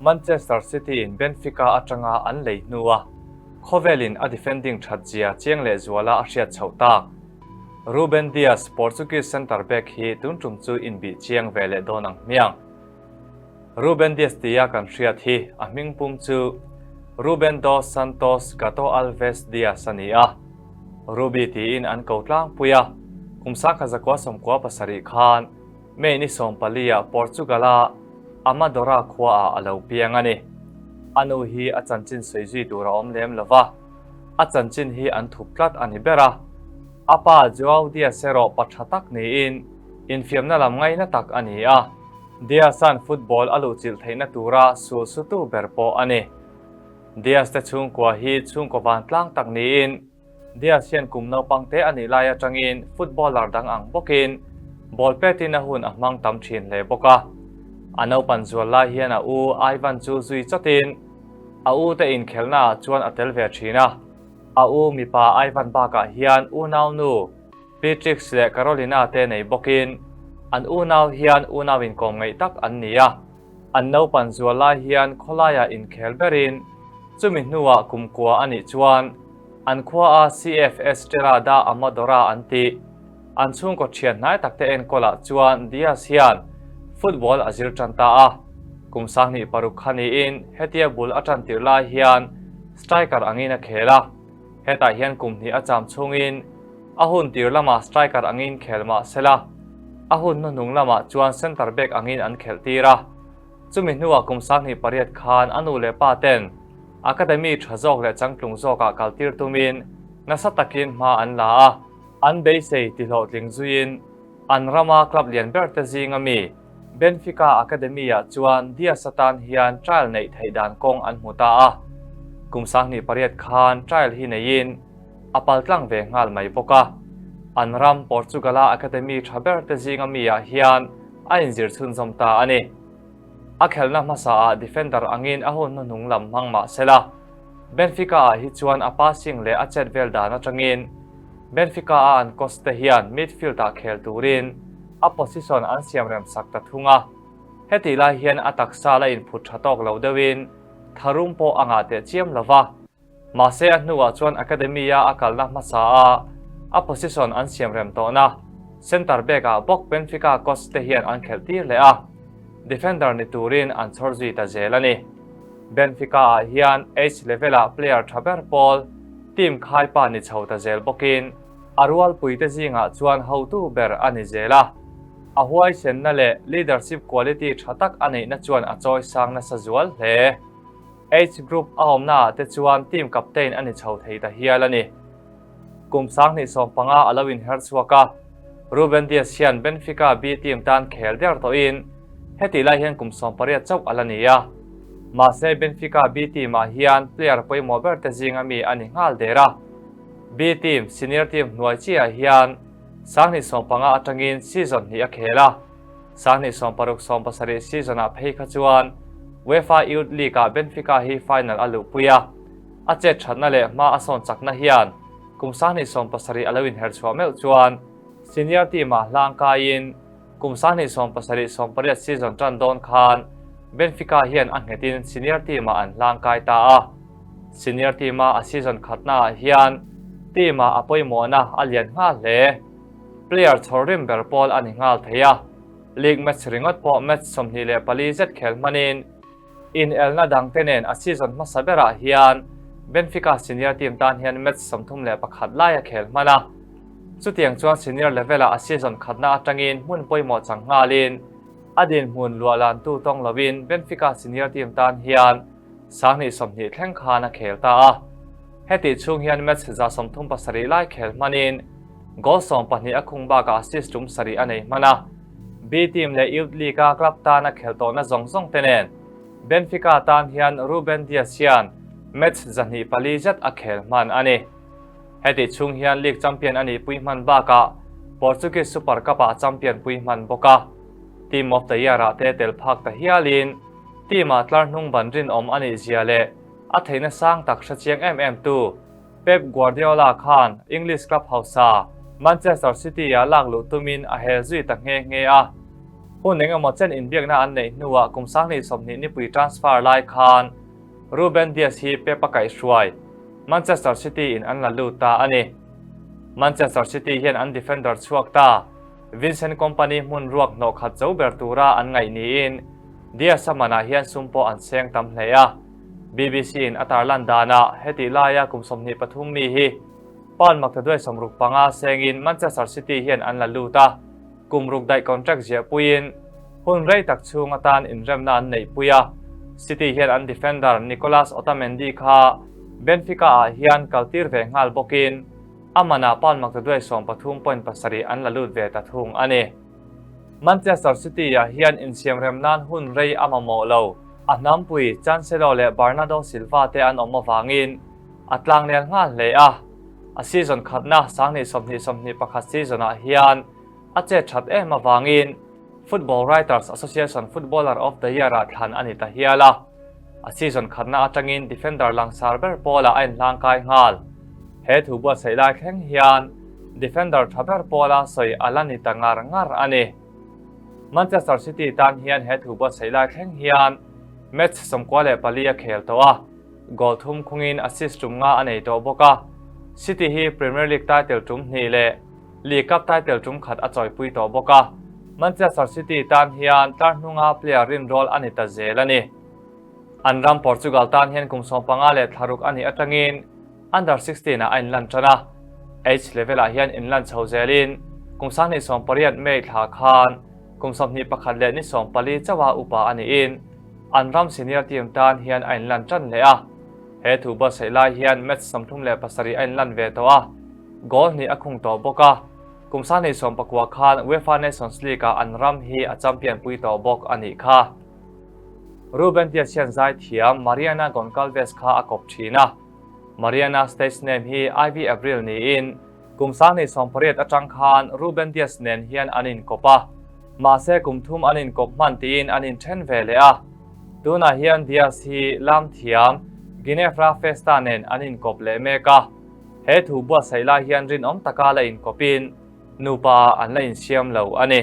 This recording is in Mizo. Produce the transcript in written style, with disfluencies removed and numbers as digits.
Manchester City in Benfica atanga an lei hnua khawvelin a defending that zia chiang leh zuala a hriat chhoh tak. Ruben Dias, Portuguese centre back hi tun tum chu inbih chiang ve leh dawn ang hmiang. Ruben Dias tia kan hriat hi a hming pum chu Ruben dos Santos Gato Alves Dias a ni a. Ruby tiin an ko tlangpui a, kum 1997 khan May ni 14 ah Portugal-a Amadora khuaah a lo piang a ni. A nu hi a chanchin sawi zui tur a awm lem lo va, a chanchin hi an thup tlat a ni ber a. A pa João Dias erawh pa tha tak niin infiamna lam ngaina tak a ni a, Dias-a'n football a luhchilh theihna tura sul sutu ber pawh a ni. Dias te chhungkua hi chhungkaw vantlang tak niin Dias hian kum naupang te a nih lai atangin footballer dang ang bawkin ball petin a hun a hmang tam thin hle bawk a. A naupan zual lai hian a u Ivan chu zui chawtin a u te inkhelhnaah chuan a tel ve thin a. A u mipa Ivan bakah hian unaunu Beatrix leh Carolina te nei bawkin an unau hian unau inkawm ngaih tak an ni a. An naupan zual lai hian khawlaiah inkhel berin chumi hnuah kumkua a nih chuan an khuaa CF Estrela da Amadora an tih an chhungkaw thian hnai takte enkawlah chuan Dias hian football a zir tan ta a. Kum 26 kha niin hetia bul a tan tirh lai hian striker angin a khel a. Hetah hian kum hnih a cham chhungin a hun tir lamah striker angin khel mah sela, a hun hnuhnung lamah chuan centre back angin an khelh tir a. Chumi hnuah kum 28 khan a nu leh pa ten academy tha zawk leh changtlung zawkah kal tir tumin nasa takin hma an la a. An beisei ti hlawhtling zuiin an rama club lian ber te zinga mi Benfica Academy-ah chuan Dias atan hian trial neih theih dan kawng an hmu ta a. Kum 28 khan trial hi neiin a paltlang ve nghal mai bawk a. An ram Portugal-a academy tha ber te zinga mi-ah hian a inzir chhunzawm ta a ni. A khelhna hmasaah defender angin a hun hnuhnung lam hmang mah sela, Benfica-ah hi chuan a passing leh a chet vel dan atangin Benfica-a an coach te hian midfield-ah khel turin a position an siam rem sak ta thung a. Hetih lai hian a taksa la inphut tha tawk lo deuhin tharum pawh a ngah teh chiam lo va. Mahse a hnuah chuan academy-a a kalna hmasa a a position an siam rem tawhna centre back-ah bawk Benfica coach te hian an khelh tir leh a, defender ni turin an chhawr zui ta zel a ni. Benfica-ah hian age level-ah player tha ber pawl team khaipa ni chho ta zel bawkin a rualpuite zingah chuan hotu ber a ni zel a. A huaisenna leh leadership quality tha tak a neihna chuan a chawi sang nasa zual hle. Age group a awmnaah te chuan team captain a ni chho thei ta hial a ni. Kum 2015 a lo inher chhuak a, Ruben Dias hian Benfica B team tan khel der tawhin hetih lai hian kum 18 chauh a la ni a. Mahse Benfica B team-ah hian player pawimawh ber te zinga mi a ni nghal der a. B team, senior team hnuai chiah hian 2015 atangin season hnih a khel a. 2016-17 season-ah phei kha chuan UEFA Youth League-ah Benfica hi final a luhpui a. A chet thatna leh hma a sawn chakna hian kum 2017 a lo inher chhuah meuh chuan senior team-ah hlang kaiin kum 2017-18 season tan dawn khan Benfica hian a nghetin senior team-ah an hlang kai ta a. Senior team-a a season khatnaah hian team-ah a pawimawhna a lian nghal hle. Player chhawr rim ber pawl a ni nghal thei a. League match ringawt pawh match 24 zet khel hmanin inelna dangte nen a season hmasa berah hian Benfica senior team tan hian match 31 lai a khel hman a. Chutiang chuan senior level-ah a season khatna atangin hmun pawimawh chang nghalin a dinhmun luah lantu tawng lovin Benfica senior team tan hian 2020 thleng khan a khel ta a. Hetih chhung hian match 37 lai khel hmanin goal 12 a khung bakah assist tum sarih a nei hman a. B team leh Youth League-a club tan a khel tawhna zawng zawng te nen Benfica tan hian Ruben Dias hian match 204 zet a khel hman a ni. Hetih chhung hian League champion a nih pui hman bakah Portuguese Super Cup-ah champion pui hman bawk a. Team of the Year-ah te tel phak ta hialin team-ah tlar hnung ban rinawm a nih zia leh a theihna sang tak hre chiang em em tu Pep Guardiola khan English club hausa Manchester City-ah lak luh tumin a hel zui ta nghe nghe a. Hun engemaw chen inbiakna an neih hnuah kum 2020 nipui transfer lai khan Ruben Dias hi Pep a kaihhruai Manchester City in an la lut ta a ni. Manchester City hian an defender chhuak ta Vincent Kompany hmun ruak hnawh khat zo ber tura an ngaih niin Dias-a manah hian sum pawh an seng tam hle a. BBC in a tarlan danah hetih laia kum 23 mi hi pound maktaduai 65 sengin Manchester City hian an la lut a. Kum ruk daih contract ziahpuiin hun rei tak chhung atan inremna an neihpui a, City hian an defender Nicolas Otamendi kha Benfica-ah hian kaltir ve nghal bawkin a manah pound maktaduai 13.7 an la lut ve ta thung a ni. Manchester City-ah hian insiamrem nan hun rei a mamawh lo, a hnampui Cancelo leh Bernardo Silva te an awm avangin a tlangnel nghal hle a, a season khatna 2020-21 season-ah hian a chet that em avangin Football Writers Association Footballer of the Year-ah thlan a ni ta hial a. A season khatna atangin defender langsar ber pawlah a inhlangkai nghal. He thu buatsaih lai thleng hian defender tha ber pawla sawi a la ni ta ngar ngar a ni. Manchester City tan hian he thu buatsaih lai thleng hian match 94 a khel tawh a, goal thum khungin assist tum nga a nei tawh bawk a. City hi Premier League title tum hnih leh League Cup title tum khat a chawipui tawh bawk a, Manchester City tan hian tlar hnunga player rinrawl a ni ta zel a ni. An ram Portugal tan hian kum 15 leh thlaruk a nih atangin Under 16 ah a inlan tan a, age level ah hian inlan chho zelin kum 2018 May thla khan kum 21 leh ni 14 chauha upa a niin an ram senior team tan hian a inlan tan leh a. He thu buatsaih lai hian match 37 a inlan ve tawh a, goal hnih a khung tawh bawk a, kum 2019 khan UEFA Nations League-ah an ram hi a champion pui tawh bawk a nih kha. Ruben Dias hian zai thiam Mariana Goncalves kha a kawp thin a, Mariana stage name hi Ivy Avril niin kum 2018 atang khan Ruben Dias nen hian an inkawp a, mahse kum thum an inkawp hman tiin an inthen ve leh a. Tunah hian Dias hi lam thiam Ginevra Festa nen an inkawp leh mek a, he thu buatsaih lai hian rinawm taka la inkawpin nupa an la insiam lo a ni.